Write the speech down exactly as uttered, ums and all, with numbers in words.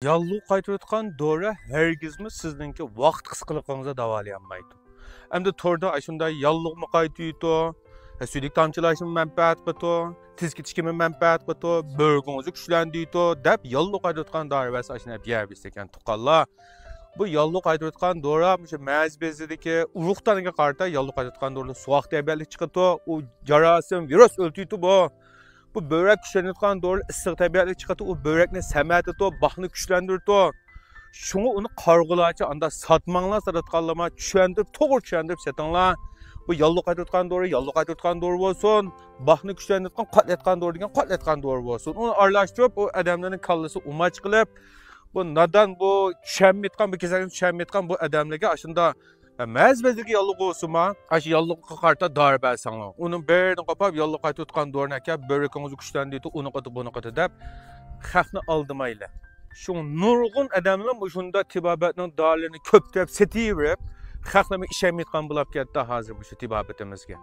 ياللۇغ قايتۇرۇۋاتقان دورا ھەرگىزمۇ سىزنىڭكى ۋاقىت قىسقىلىقىڭىزنى داۋالىيالمايدۇ. ئەمدى توردا ئاشۇنداي ياللۇغمۇ قايتۇيتۇ، سۈيدۈك تامچىلاشمۇ مەنپەئەت قىلىدۇ، تېز كېتىشكىمۇ مەنپەئەت قىلىدۇ، بۆرىكىڭىزنى كۈچلەندۈرىدۇ دەپ ياللۇغ قايتۇرۇۋاتقان دورا بەرسە ئاشۇنداق يەۋېرىسىكەن تۇغقانلار. بۇ ياللۇغ قايتۇرۇۋاتقان دورا مۇشۇ مەزى بېزىدىكى ئۇرۇق تانىغا قارىتا ياللۇغ قايتۇرۇۋاتقان دورىلار سوغۇق تەبىئەتلىك چىقىدۇ. ئۇ جاراسىم، ۋىرۇس ئۆلتۈرىدۇ بۇ. بۇ بۆرەك كۈچلىنىدىغان دورا ئىسسىق تەبىئەتلىك چىقىدۇ. ئۇ بۆرەكنى سەمەتىدۇ، باھنى كۈچلەندۈرىدۇ. شۇڭا ئۇنى قارىغۇلارچە ئاندا ساتماڭلار، ساتىدىغانلارما چۈشەندۈرۈپ، توغرا چۈشەندۈرۈپ سېتىڭلار. بۇ ياللۇغ قايتۇرۇۋاتقان دورا ياللۇغ قايتۇرۇۋاتقان دورا بولسۇن، باھنى كۈچلەندۈرىدىغان قاتلىياتقان دورا دېگەن قاتلىياتقان دورا بولسۇن. ئۇنى ئارىلاشتۇرۇپ، ئۇ ئادەملەرنىڭ كاللىسى ئۇماچ قىلىپ، بۇ نادان، بۇ چۈشەنمەيدىغان، بۇ كېسەلگە چۈشەنمەيدىغان بۇ ئادەملەرگە ئاشۇنداق مەز-مەزلىك ياللۇغ بولسىمۇ، ئاشۇ ياللۇغقا قارىتا دورا بەرسەڭلار. ئۇنىڭ بېرىنى قوپاپ، ياللۇغ قايتۇرۇۋاتقان دورىنى ئەكەپ، بۆرىكىڭىزنى كۈچلەندۈرىدۇ، ئۇنى قىلىدۇ، بۇنى قىلىدۇ دەپ خەقنى ئالدىمايلى. شۇڭا نۇرغۇن ئادەملەر مۇشۇنداق تېبابەتنىڭ دورىلىرىنى كۆپلەپ سېتىۋېرىپ، خەقلەرمۇ ئىشەنمەيدىغان بولاپ كەتتى ھازىر مۇشۇ تېبابىتىمىزگە.